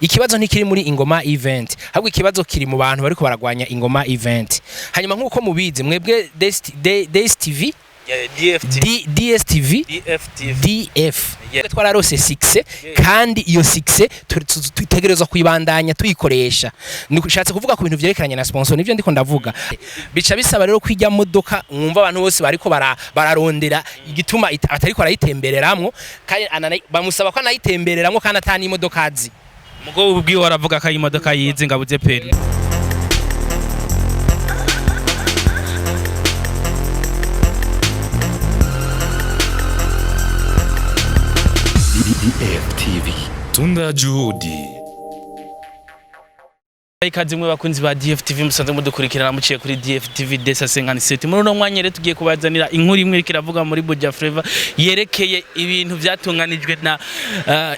Ikibazo ntikiri muri Ingoma Event, ahubwo ikibazo kiri mu bantu bariko baragwanya Ingoma Event. Hanyuma nk'uko mubizi mwebwe DSTV, DFT. DSTV, DFTV. DF, twararose succès, kandi iyo succès tutegerezwa kuyibandanya tuyikoresha. Nishatse kuvuga ku bintu vyerekeranye na sponsor, nivyo ndiko ndavuga. Bica bisaba rero kwijya modoka mwumva abantu bose bariko bararondera igituma atariko arayitembereramwo, kandi bamusaba ko anayitembereramwo kandi atani imodoka azi. Mugo ubwiwe aravuga ko ari imodoka yize ngabuze peri. DFTV. Tunda Juhudi. Ikaze mwe bakunzi ba DFTV musanzwe mudukurikirana muciye kuri DFTV Desa 57. Muri uno mwanya rero tugiye kubazanira inkuru imwe iriko iravuga muri Buja Flavor yerekeye ibintu vyatunganijwe na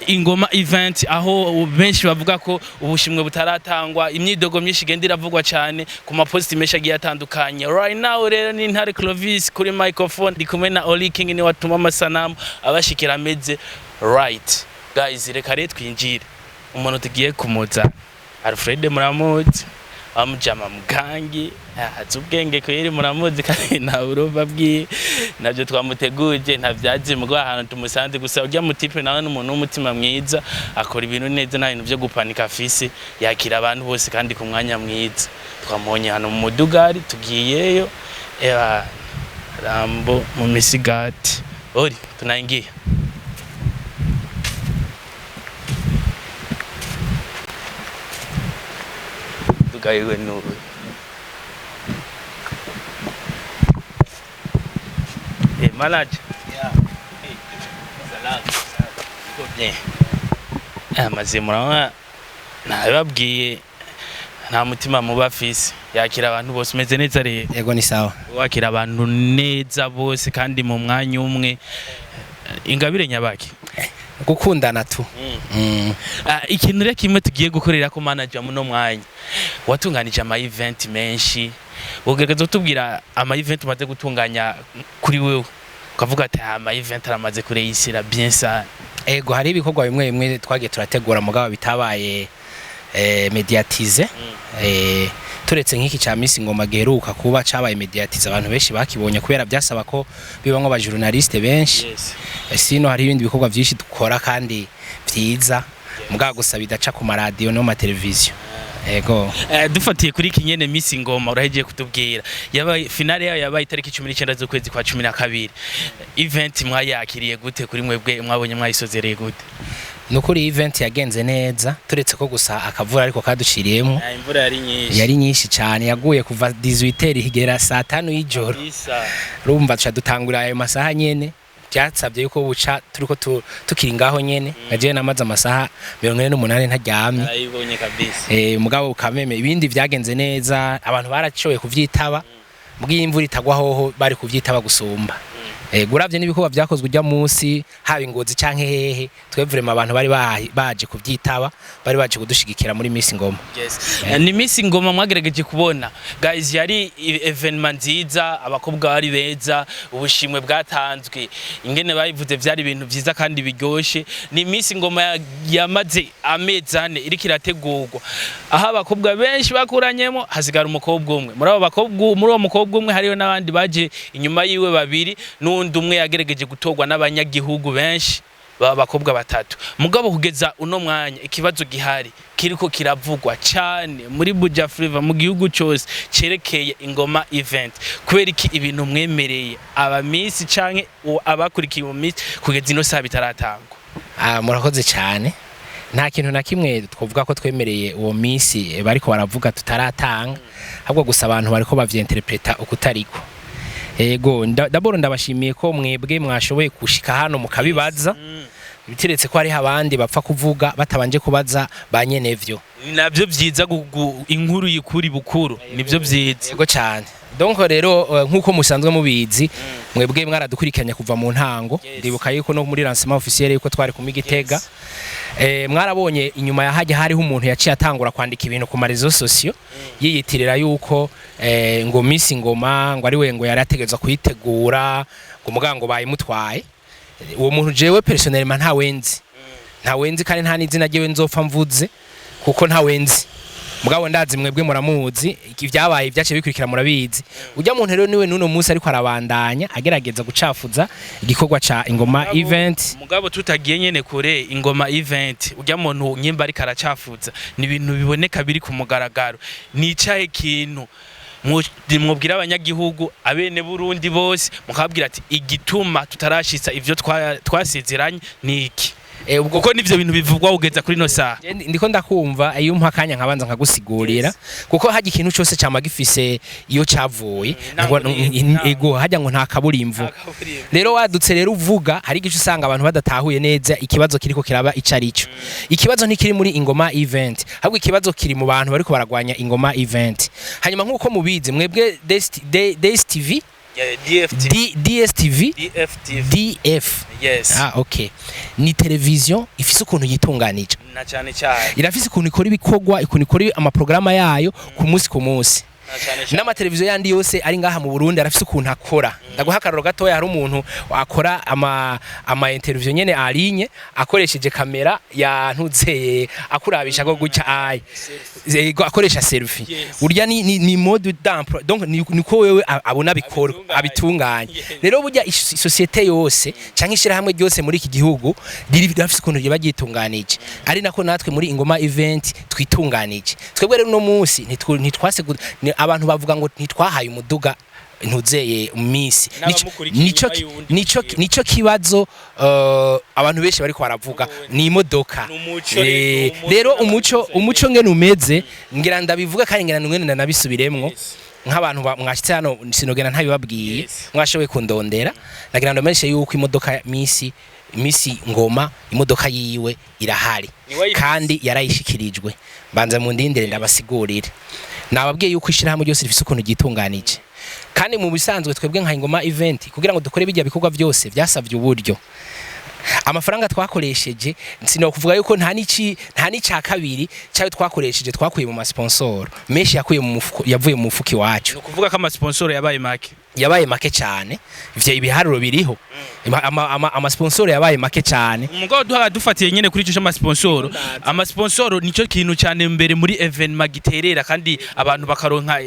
Ingoma Event, aho benshi bavuga ko ubushimwe butaratangwa, imyidogo myinshi igenda iravugwa cyane ku maposti menshi agiye atandukanye. Right now rero ni Ntare Clovis kuri microphone, ndi kumwe na Oli King, ni watuma amasanamu abashikira ameze right. Guys, reka rero twinjire. Umuntu tugiye kumuza Alfred muramuzi, amujama mugangi azi ubwenge kweri, muramuzi kandi nta buroba bwiwe, nabyo twamuteguje nta byazimugwa ahantu tumusanze. Gusa urya mutipe nawe n'umuntu w'umutima mwiza, akora ibintu neza, nta bintu byo gupanika afise, yakira abantu bose kandi ku mwanya mwiza. Twamubonye hano mu mudugari tugiyeyo, eba Rambo mu misigati ori tunaingia. Tugayiwe nuwe. Eh, manager. Yeah. Eh, salam. Iko bien. Amaze murabona nabibabwiye, nta mutima muba afise, yakira abantu bose umeze neza rero. Yego, ni sawa. Wakira abantu neza bose kandi mu mwanya umwe. Ingabire nyabaki. Gukundana tu. Ikintu rero kimwe tugiye gukorera ko manager muno mwanya watunganije ama event menshi, ugerageza kutubwira ama event umaze gutunganya kuri wewe ukavuga ati ama event aramaze kureyisira bien ça? Ego, hari ibikorwa bimwe bimwe twagiye turategura mugabo bitabaye médiatisé, turetse nk'iki ca Miss Ngoma giheruka kuba cabaye médiatisé, abantu benshi bakibonye kubera byasaba ko bibamwo aba journaliste benshi. Sino hari ibindi bikorwa byinshi dukora kandi vyiza, mugabo gusa bidaca ku maradiyo no mu mateleviziyo. Ego. Dufatiye kuri iki nyene Miss Ngoma urahejeje kutubwira, yabaye finale yayo yabaye itariki 19 z'ukwezi kwa 12. Event mwayakiriye gute kuri mwebwe, mwabonye mwayisozereye gute? Nukuri event yagenze neza, turetse ko gusa akavura ariko kaduciriyemo. Imvura yari nyinshi. Yari nyinshi cyane, yaguye kuva 18h igera saa 5 y'ijoro. Isa. Urumva tuca dutangura ayo masaha nyene, byasabye yuko buca turiko tukiri ngaho nyene, najewe namaze amasaha 48 ntaryamye. Narayibonye kabisa. Mugabo kameme ibindi vyagenze neza, abantu barashoboye kuvyitaba, mbwiye imvura itagwa hoho bari kuvyitaba gusumba. Guravye n'ibikorwa vyakozwe ujya munsi, haba ingozi canke hehe, twe vraiment abantu bari baje kuvyitaba, bari baje kudushigikira muri Miss Ngoma. Yes. Ni Miss Ngoma mwagerageje kubona guys, yari événement nziza, abakobwa bari beza, ubushimwe bwatanzwe ingene bayivuze vyari ibintu vyiza kandi biryoshe. Ni Miss Ngoma yamaze amezi 4 iriko irategurwa, aho abakobwa benshi bakuranyemo hasigara umukobwa umwe. Muri abo bakobwa, muri uwo mukobwa umwe hariyo n'abandi baje inyuma yiwe babiri, n'uwundi umwe yagerageje gutorwa n'abanyagihugu benshi, baba bakobwa batatu. Mugabo kugeza uno mwanya ikibazo gihari kiriko kiravugwa cyane muri Buja Flavor mu gihugu cyose cerekeye Ingoma Event: kubera iki ibintu mwemereye aba miss canke abakurikiye mu miss kugeza ino saha bitaratangwa? Ah, murakoze cyane. Nta kintu na kimwe twavuga ko twemereye uwo minsi bariko baravuga tutaratanga, ahubwo gusa abantu bariko bavyinterpreta ukutariko. Ego, d'abord ndabashimiye ko mwebwe mwashoboye gushika hano mukabibaza, bitiretse ko hariho abandi bapfa kuvuga batabanje kubaza ba nyenevyo. Ni navyo vyiza, inkuru yikuri bukuru nivyo vyiza. Yego cyane. Donc rero nk'uko musanzwe mubizi, mwebwe mwaradukurikiranye kuva mu ntango. Ndibuka yuko no muri lancement officiel yuko twari ku Gitega, mwarabonye inyuma ya hajya hariho umuntu yaciye atangura kwandika ibintu ku ma réseaux sociaux yiyitirira yuko ngo Miss Ngoma ngo ari we ngo yari ategerezwa kuyitegura, ngo mugango bayimutwaye. Uwo muntu jewe personnellement ntawenzi, ntawenzi kandi nta n'izina ryiwe nzopfa mvuze. Kuko ntawe nzi, mugabo ndazi mwebwe muramuzi. Ibyabaye byaciye bikurikira murabizi. Ujya muntu rero niwe n'uno munsi ariko arabandanya agerageza gucafuza igikorwa ca Ingoma Event. Mugabo tutagiye nyene kure, Ingoma Event, ujya muntu nyimba ariko aracafuza, ni ibintu biboneka biri ku mugaragaro. Nicaye kintu mwubwira abanyagihugu, abene Burundi bose, mukabwira ati igituma tutarashitsa ivyo twasezeranye ni iki? Ubwo Kuko nivyo bintu bivugwa kugeza kuri no saha. Je ndiko ndakumva. Iyo umpa akanya nkabanza nkagusigurira, kuko hajya ikintu cyose cyama gifise iyo cavuye. Ego, hajya ngo nta kaburimbo. Rero wadutse rero uvuga, hari igice usanga abantu badatahuye neza ikibazo kiriko kiraba ico arico. Ikibazo ntikiri muri Ingoma Event, ahubwo ikibazo kiri mu bantu bariko baragwanya Ingoma Event. Hanyuma nk'uko mubizi mwebwe DSTV, DFT. DSTV. DFTV. DF. Yes. Ah, okay, ni televiziyo ifise ukuntu yitunganije. Na cyane cyane. Irafise ukuntu ikora ibikorwa, ukuntu ikora amaprograma yayo ku munsi ku munsi. Na cyane cyane. N'amateleviziyo yandi yose ari ngaha mu Burundi arafise ukuntu akora. Ndaguha akaroro gatoya: hari umuntu akora ama interview nyene arinye akoresheje kamera ya ntuzeye, akurabisha ko gutya ayi. Yego, akoresha selfie. Urya ni mode d'emploi, donc niko wewe abona bikora. Abitunganya. Abitunganya. Rero burya société yose canke ishirahamwe ryose muri iki gihugu rirafise ukuntu riba ryitunganije, ari nako natwe muri Ingoma Event twitunganije. Twebwe rero uno munsi abantu bavuga ngo ntitwahaye umuduga ntuzeye misi. N'abamukurikiye inyuma y'uwundi mubwira. Nico kibazo abantu benshi bariko baravuga ni imodoka. Ni umuco. Rero, Rero umuco umuco n'ababivuze. Umuco ngene umeze, ngira ndabivuga kandi ngira ngene ndanabisubiremwo. Nk'abantu mwashitse hano, sinogenda ntabibabwiye. Mwashoboye kundondera, nagira ndamenyeshe yuko imodoka misi Ngoma, imodoka yiwe irahari. Niwe ayifise. Kandi yarayishikirijwe. Mbanza mu ndindire ndabasigurire. Nababwiye yuko ishirahamwe ryose rifise ukuntu ryitunganije, kandi mu bisanzwe twebwe nka Ingoma Event, kugira ngo dukore bijya bikorwa byose byasavye uburyo. Amafaranga twakoresheje, sinokuvuga yuko nta n'ica kabiri cyayo twakoresheje twakuye mu masponsor. Menshi yakuye mu mufuko, yavuye mu mufuko iwacu. Ni ukuvuga ko amasponsor yabaye make? Yabaye make cyane. Ivyo ibiharuro biriho. Ama sponsor yabaye make cyane. Umugabo duhaga dufatiye nyene kuri ico c'amasponsor, amasponsor nico kintu cyane mbere muri événement giterera kandi abantu bakaronka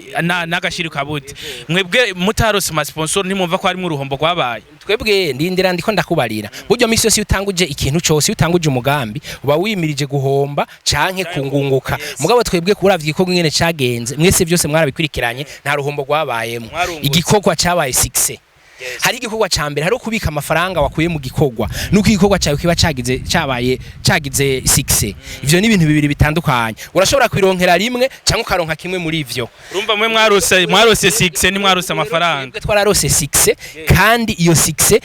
n'agashiri kabute. Mwebwe mutarose amasponsor, ntimwumva ko harimo uruhombo rwabaye? Twebwe, ndindira, ndiko ndakubarira. Buryo misi yose iyo utanguje ikintu cose, iyo utanguje umugambi, uba wimirije guhomba canke kungunguka. Mugabo twebwe, kuravye igikorwa ingene cagenze, mwese byose mwarabikurikiranye, nta ruhombo rwabayemo. Mwarungutse. Igikorwa cabaye succès. Hari igikorwa ca mbere, hari kubika amafaranga wakuye mu gikorwa nuko igikorwa cyawe kiba cagize cabaye cagize succès. Ivyo ni ibintu bibiri bitandukanye. Urashobora kwironkera rimwe cyangwa ukaronka kimwe muri ivyo. Urumva mwe mwarose succès, ntimwarose amafaranga. Twebwe twararose succès, kandi iyo succès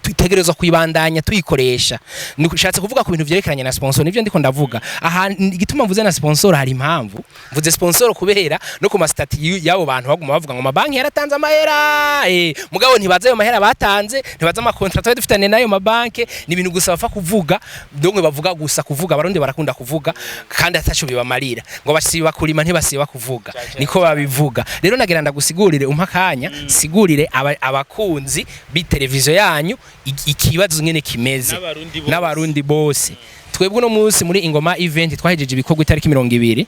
tutegerezwa kuyibandanya tuyikoresha. Nishatse kuvuga ku bintu vyerekeranye na sponsor, nivyo ndiko ndavuga aha. Igituma mvuze na sponsor, hari impamvu mvuze sponsor, kubera no ku ma statuts y'abo bantu baguma bavuga ngo amabanki yaratanze amahera, mugabo ntibaza ayo mahera batanze, ntibaza amakontra twari dufitanye n'ayo mabanki. Ni ibintu gusa bapfa kuvuga, donc bavuga gusa kuvuga. Abarundi barakunda kuvuga kandi ataco bibamarira, ngo basiba kurima ntibasiba kuvuga, niko babivuga. Rero nagira ndagusigurire, umpa akanya sigurire abakunzi b'iteleviziyo yanyu ikibazo ngene kimeze. N'Abarundi bose. N'Abarundi bose. Twebwe uno munsi muri Ingoma Event twahejeje ibikorwa itariki 20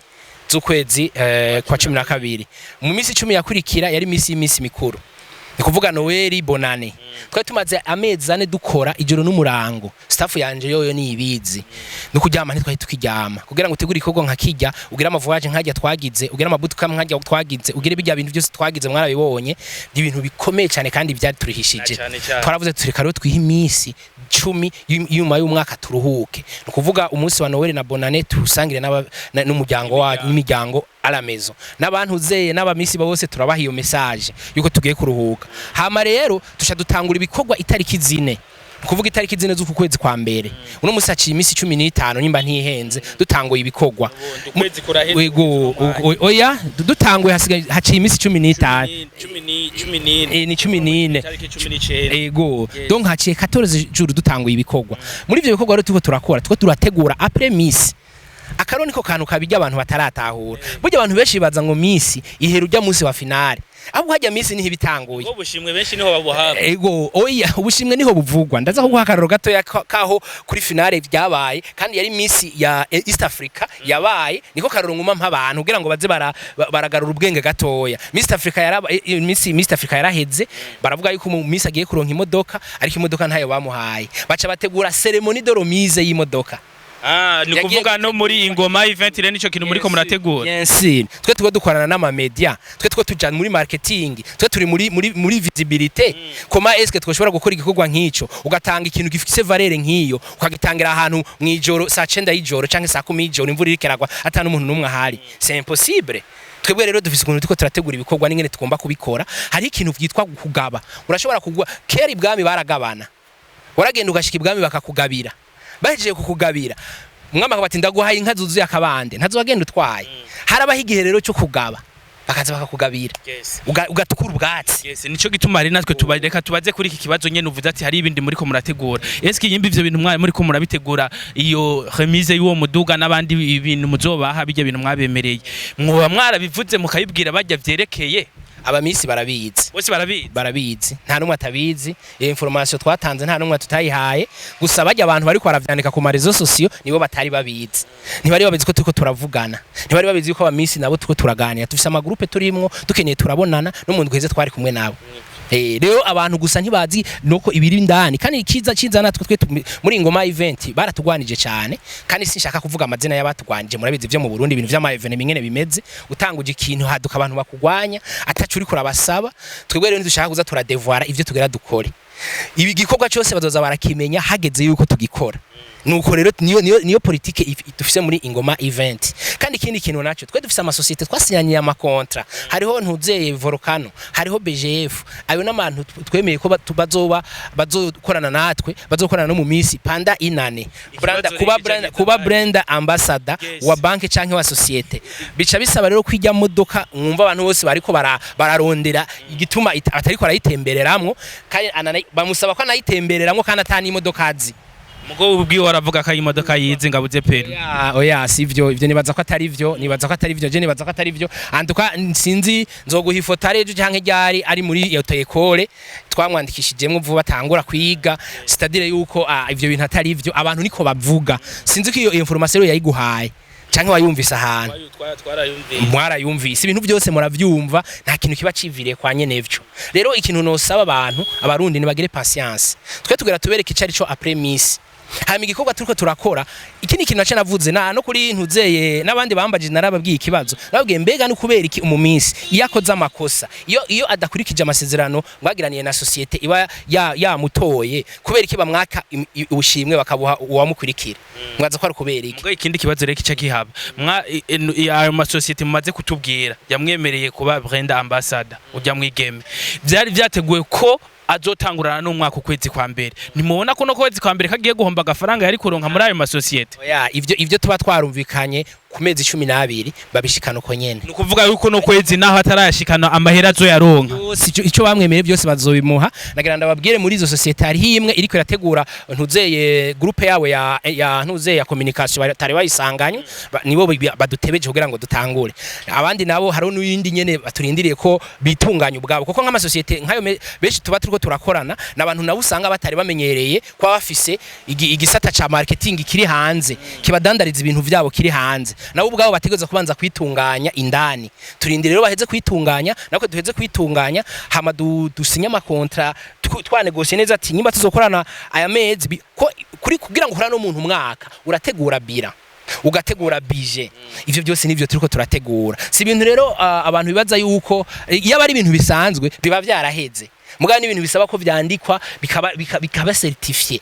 z'ukwezi kwa 12. Mu minsi 10 yakurikira yari minsi y'imisi mikuru, ni kuvuga Noeli, Bonane. Twari tumaze amezi 4 dukora ijoro n'umurango. Staff yanje yoyo ni ibizi no kuryama ntitwari tukiryama, kugira ngo utegure igikorwa nka kijya, ugire ama voyage nkajya twagize, ugire amabutuka nkajya twagize, ugire bijya bintu byose twagize. Mwarabibonye, ibintu bikomeye cyane kandi byaturihishije. Na cane cane. Twaravuze tureka rero twihe iminsi 10 nyuma y'umwaka turuhuke, ni ukuvuga umunsi wa Noel na Bonane tuwusangire n'umuryango wacu, n'imiryango à la maison, n'abantu zeye n'abamisi bose turabaha iyo message yuko tugiye kuruhuka. Hama rero tuca dutangura ibikorwa itariki 4, ni kuvuga itariki 4 z'uku kwezi kwa mbere. Uno musi haciye iminsi 15, nimba ntihenze, dutanguye ibikorwa. Ukwezi kuraheze. Wego, oya, dutanguye hasigaye haciye iminsi 15. 14. Ni 14. Itariki 19. Ego. Yes. Donc haciye 14 jours dutanguye ibikorwa. Muri ivyo bikorwa rero turiko turakora, turiko turategura après miss. Akaro niko kantu kabijya abantu bataratahura. Burya abantu benshi baza ngo Miss ihera ujya munsi wa finale, ahubwo hajya Miss niho ibitanguye. Ubwo bushimwe benshi niho babuhabwa. Ego, oya, ubushimwe niho buvugwa. Ndaza kuguha akararo gatoya kaho kuri finale byabaye, kandi yari Miss ya East Africa yabaye. Niko kararo nguma mpa abantu kugira ngo baze baragarura ubwenge gatoya. Miss Africa yaraba Miss Africa yaraheze, baravuga yuko mu Miss agiye kuronka imodoka, ariko imodoka ntayo bamuhaye. Baca bategura cérémonie de remise y'imodoka. Ah, ni Yagiye kuvuga no muri Ingoma Event rero nico kintu muriko murategura? Bien sûr, twe tuba dukorana n'ama media, twe two tuja muri marketing, twe turi muri visibilité. Comment est-ce que twoshobora gukora igikorwa nk'ico, ugatanga ikintu gifise valeur nk'iyo, ukagitangira ahantu mw'ijoro saa 9 y'ijoro canke saa 10 y'ijoro, imvura iriko iragwa, ata n'umuntu n'umwe ahari? C'est impossible. Twebwe rero dufise ukuntu turiko turategura ibikorwa n'ingene tugomba kubikora. Hari ikintu vyitwa kugaba. Urashobora kugwa kera ibwami baragabana, waragenda ugashika ibwami bakakugabira. Bahejeje kukugabira, umwami akaba ati: "Ndaguhaye inka zuzuye akabande." Ntazo wagenda utwaye. Harabaho igihe rero cyo kugaba, bakaza bakakugabira, ugatukura ubwatsi. Yes, nico gituma ari natwe tubareka tubaze kuri iki kibazo nyene. Uvuze ati hari ibindi muriko murategura. Eske yimba ivyo bintu mwari muriko murabitegura, iyo remise y'uwo muduga n'abandi ibintu muzobaha, bijya bintu mwabemereye, mwoba mwarabivuze mukabibwira bajya vyerekeye? Aba Miss barabizi. Bose barabizi? Barabizi, nta n'umwe atabizi. Iyo information twatanze nta n'umwe tutayihaye. Gusa bajya abantu bariko baravyandika ku ma réseaux sociaux nibo batari babizi. Ntibari babizi ko turiko turavugana, ntibari babizi ko aba Miss nabo turiko turaganira, dufise ama groupe turimwo, dukeneye turabonana. No mu ndwi iheze twari kumwe nabo. Rero abantu gusa ntibazi nuko ibiri indani. Kandi ikiza ciza, natwe twe muri Ingoma Event baratugwanije cyane, kandi sinshaka kuvuga amazina y'abatugwanije. Murabizi byo mu Burundi, ibintu vy'ama événements ingene bimeze, utanguje ikintu haduka abantu bakugwanya atacu uriko urabasaba. Twebwe rero ntidushaka kuza turadévoiler ivyo tugera dukore. Ibi gikorwa cyose bazoza barakimenya hageze yuko tugikora. Nuko rero niyo politike dufise muri Ingoma Event. Kandi ikindi kintu naco, twe dufise amasosiyete twasinyaniye ama contrats. Hariho ntuzeye Volcano, hariho BGF. Ayo n'abantu twemeye ko bazoba bazokorana natwe, bazokorana no mu misi panda inane brand, Ikibazo kuba rero brand, kijanye kuba na- brand ambassador wa banke canke wa société. Bica bisaba rero kwijya modoka mwumva abantu bose bariko bararondera igituma atariko arayitembereramwo, kandi bamusaba ko anayitembereramwo kandi atani imodoka azi. Mugo ubwiwe aravuga ko ari imodoka yize ngabuze peri. Oya, oya, sivyo. Ivyo nibaza ko atari vyo, nibaza ko atari vyo, je nibaza ko atari vyo. Antuka sinzi, nzoguha ifoto ari ejo canke ryari ari muri auto école twamwandikishijemwo vuba atangura kwiga. C'est-à-dire yuko ivyo bintu atari vyo, abantu niko bavuga. Sinzi ko iyo information rero yayiguhaye canke wayumvise ahantu. Mwarayumvise, ibintu byose muravyumva, nta kintu kiba civiriye kwa nyenevyo. Rero ikintu nosaba abantu, abarundi nibagire patience. Twe tugera tubereke icari co après Miss. Hanyuma igikorwa turiko turakora, iki ni ikintu nace navuze na no kuri ntuzeye n'abandi bambajije, narababwiye ikibazo, narababwiye: mbega ni kubera iki umu Miss iyo akoze amakosa, iyo adakurikije amasezerano mwagiraniye na société iba yamutoye, kubera iki bamwaka ubushimwe bakabuha uwamukurikira? Mwaza ko ari kubera iki? Mugo ikindi kibazo rero kica kihaba, mwa ayo masosiyete mumaze kutubwira yamwemereye kuba brand ambassador ujya mwigeme, byari vyateguwe ko azotangurana n'umwaka ukwezi kwa mbere. Ntimubona ko no kwezi kwa mbere kagiye guhomba agafaranga yari kuronka muri ayo masosiyete? Oya, ivyo tuba twarumvikanye ku mezi 12 babishikana uko nyene. Ni ukuvuga yuko no kwezi naho atarayashikana amahera azoyaronka? Byose ico bamwemereye byose bazobimuha. Nagira ndababwire, muri izo société hariho imwe iriko irategura ntuzeye groupe yabo ya ntuzeye ya communication batari bayisanganywe, nibo badutebeje kugira ngo dutangure. Abandi nabo hariho n'uyindi nyene baturindiriye ko bitunganya ubwabo, kuko nk'amasosiyete nk'ayo benshi tuba turiko turakorana n'abantu nabo usanga batari bamenyereye kuba bafise igisata ca marketing kiri hanze kibadandariza ibintu vyabo kiri hanze. Nabo ubwabo bategerezwa kubanza kwitunganya indani. Turindire rero baheze kwitunganya, natwe duheze kwitunganya, hama dusinye ama contrats twanegosiye neza ati nyimba tuzokorana aya mezi ko kuri kugira ngo ukorane n'umuntu umwaka, urategura bilan, ugategura budget. Ivyo byose nivyo turiko turategura. Si ibintu rero abantu bibaza yuko iyo aba ari ibintu bisanzwe biba vyaraheze. Mugabo ni ibintu bisaba ko vyandikwa bikaba certifié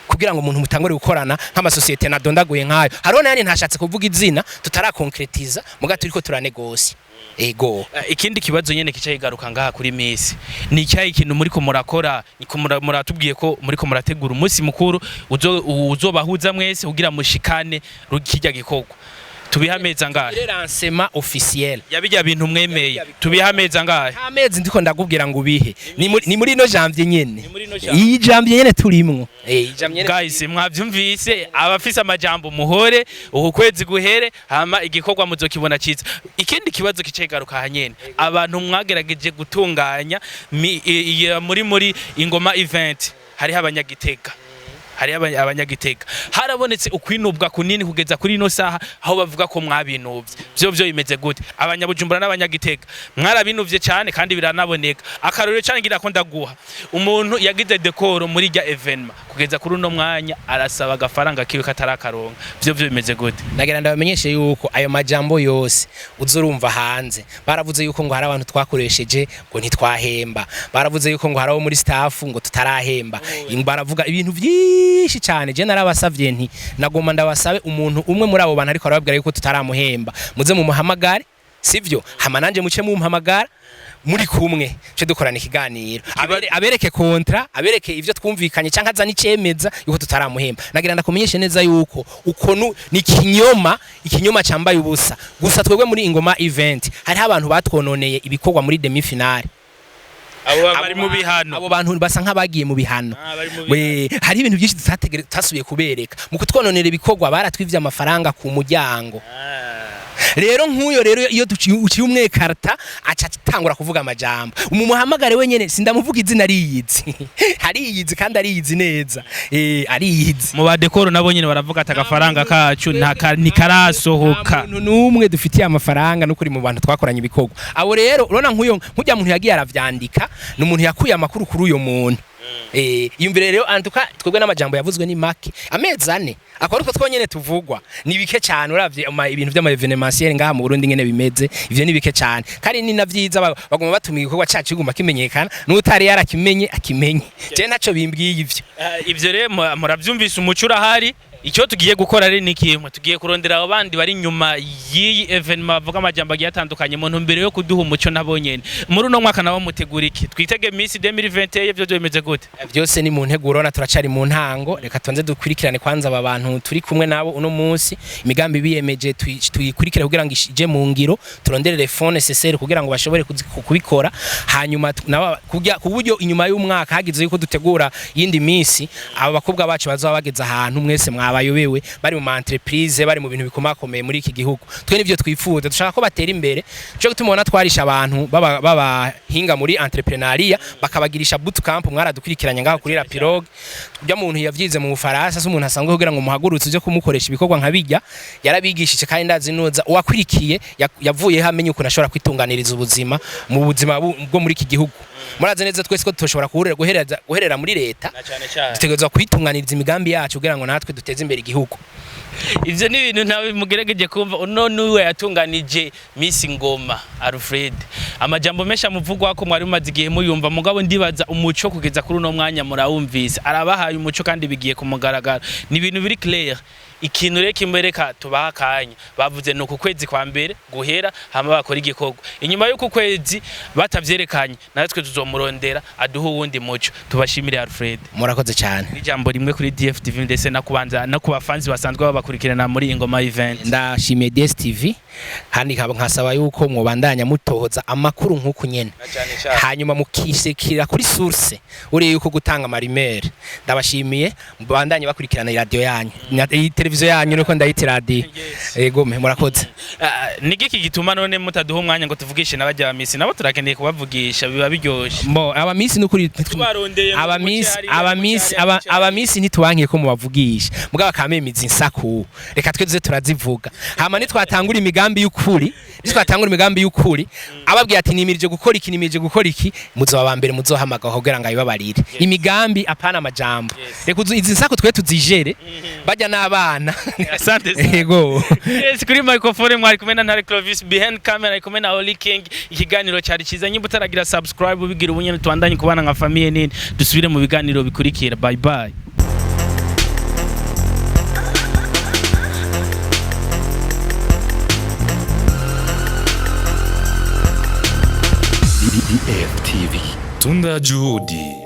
kugira ngo umuntu mutangure gukorana nk'amasosiyete nadondaguye nk'ayo. Hariho n'ayandi ntashatse kuvuga izina tutarakonkretiza, muga turiko turanegosia, ego. Ikindi kibazo nyene kica kigaruka ngaha kuri Miss ni icyayi ikintu muriko murakora, niko muratubwiye ko muriko murategura umunsi mukuru uzobahuza mwese kugira mushikane kirya gikorwa. Tubiha amezi angahe? Lancement officiel. Yabijya bintu mwemeye, tubiha amezi angahe? Amezi ndiko ndakubwira ngo ubihe ni muri no janvier nyene. Ni muri no janvier. Iyi janvier nyene turimwo, iyi janvier nyene. Guys, mwavyumvise, abafise amajambo muhore, uku kwezi guhere, hama igikorwa muzokibona ciza. Ikindi kibazo kicegaruka hanyene, abantu mwagerageje gutunganya muri Ingoma Event, hariho abanyagitega, hariho abanyagitega, harabonetse ukwinubwa kunini kugeza kuri ino saha, aho bavuga ko mwabinuvye. Vyo bimeze gute? Abanyabujumbura n'abanyagitega mwarabinuvye cyane, kandi biranaboneka. Akarorero cyane ngira ko ndaguha umuntu yagize décor muri rya événement, kugeza kuri uno mwanya arasaba agafaranga kiwe katarakaronka. Vyo bimeze gute? Nagira ndabamenyeshe yuko ayo majambo yose uzurumva hanze, baravuze yuko ngo hari abantu twakoresheje ngo ntitwahemba, baravuze yuko ngo hari abo muri staff ngo tutarahemba, baravuga ibintu byinshi cyane. Je narabasavye nti nagomba ndabasabe umuntu umwe muri abo bantu ariko arababwira yuko tutaramuhemba, muze mumuhamagare, sivyo? Hama nanje muce mumpamagara muri kumwe, ce dukorana ikiganiro, abereke contrat, abereke ivyo twumvikanye, canke azana icemeza yuko tutaramuhemba. Nagira ndakumenyeshe neza yuko uko ni kinyoma, ikinyoma cambaye ubusa. Gusa twebwe muri Ingoma Event hariho abantu batwononeye ibikorwa muri demi finale. Abo bari mu bihano. Abo bantu basa nk'abagiye mu bihano. Ah, bari mu bihano. We, hari ibintu byinshi tutasubiye kubereka mu kutwononera ibikorwa, baratwivye amafaranga ku muryango. Rero nk'uyo rero iyo uciye umwekarta aca atangura kuvuga amajambo. Umumuhamagare wenyene, sindamuvuga izina, ariyizi, ariyizi kandi ariyizi neza, ariyizi. Mu ba décor nabo nyene baravuga ati agafaranga kacu ntikarasohoka. Nta muntu n'umwe dufitiye amafaranga n'ukuri mu bantu twakoranye ibikorwa. Abo rero urabona nk'uyo nk'ujya muntu yagiye aravyandika, ni umuntu yakuye amakuru kuri uyo muntu. Yumvire rero, antuka twebwe n'amajambo yavuzwe ni make. Amezi 4 akora utwo twonyene tuvugwa ni bike cyane, uravye ibintu vy'ama événementiel ngaha mu Burundi ngene bimeze, ivyo ni bike cyane, kandi ni na vyiza baguma batuma igikorwa cacu kiguma kimenyekana, n'utari yarakimenye akimenye. Je ntaco bimbwiye ivyo. Ivyo rero muravyumvise, umuco urahari. Icyo tugiye gukora rero ni kimwe, tugiye kurondera abo bandi bari inyuma y'iyi événement bavuga amajambo agiye atandukanye, mu ntumbero yo kuduha umuco nabo nyene. Muri uno mwaka nabo mutegura iki? Twitege Miss 2021? Vyo bimeze gute? Byose ni mu nteguro na turacari mu ntango. Reka tubanze dukurikirane kwanza aba bantu turi kumwe nabo uno munsi, imigambi biyemeje tuyikurikire kugira ngo ije mu ngiro, turonderere fonds nécessaire kugira ngo bashobore kubikora, hanyuma nabo ku buryo inyuma y'umwaka hagize yuko dutegura yindi minsi, aba bakobwa bacu bazaba bageze ahantu mwese mwabayobewe, bari mu ma entreprise, bari mu bintu bikomakomeye muri iki gihugu. Twe nivyo twifuza, dushaka ko batera imbere. Cyo gutuma ubona twarisha abantu babahinga muri entrepreneuriat, bakabagirisha bootcamp. Mwaradukurikiranye ngaho kuri La Pirogue, ujya muntu yavyize mu Bufaransa, se umuntu asanzwe kugira ngo muhagurutse uje kumukoresha ibikorwa nka bijya yarabigishije, kandi ndazi noza uwakwirikiye yavuyeho amenye ukuntu ashobora kwitunganiriza ubuzima mu buzima bwo muri iki gihugu. Murazi neza twese ko tutoshobora guherera muri leta. Cyane cyane. Dutegerezwa kwitunganiriza imigambi yacu kugira ngo natwe duteze imbere igihugu. Ivyo ni ibintu nawe mugerageje kumva. Uno niwe yatunganije Miss Ngoma Alfred. Amajambo menshi amuvugwa ko mwari mumaze igihe muyumva, mugabo ndibaza umuco kugeza kuri uno mwanya murawumvise, arabahaye umuco kandi bigiye kumugaragara, ni ibintu biri clair. Ikintu rero kimwereka tubaha akanya, bavuze ni uku kwezi kwa mbere guhera, hama bakora igikorwa. Inyuma y'uku kwezi batavyerekanye, natwe tuzomurondera aduhe uwundi muco. Tubashimire, Alfred. Murakoze cyane. N'ijambo rimwe kuri DFTV, ndetse no kubanza no ku bafanzi basanzwe babakurikirana muri Ingoma Event. Ndashimiye DSTV, kandi nkasaba yuko mwobandanya mutohoza amakuru nk'uku nyene, hanyuma mukishikira kuri source uriye yuko gutanga ama rumeurs. Ndabashimiye, mubandanye bakurikirana radio yanyu, iyi televiziyo yanyu, nuko ndayita radio. Yego, murakoze. Ah, ni giki gituma none mutaduha umwanya ngo tuvugishe n'abajya ba Miss? Nabo turakeneye kubavugisha, biba biryoshe. Mbo aba Miss nukuri Tubarondeye ngo aba muce Miss hariya, aba muce Miss hariya, aba muce hariya. Aba Miss ntitubankiye ko mubavugisha, mugabo akamemiza insaku, reka twe tuze turazivuga, hama nitwatangura imigambi y'ukuri, nitwatangura imigambi y'ukuri, ababwiye ati nimirije gukora iki, nimirije gukora iki, muzoba ba mbere muzohamagara kugira ngo abibabarire imigambi, apana amajambo. Reka izi nsaku twe tuzijere, bajya n'abana. Asante sana. Yego. Yes, kuri microphone mwari kumwe na Ntare Clovis, behind camera ari kumwe na Oli King. Ikiganiro cyari cyiza. Nyimba utaragira subscribe, ubigira ubunyene, tubandanye kubana nka famille nini. Dusubire mu biganiro bikurikira. Bye bye. DFTV. Tunda Juhudi.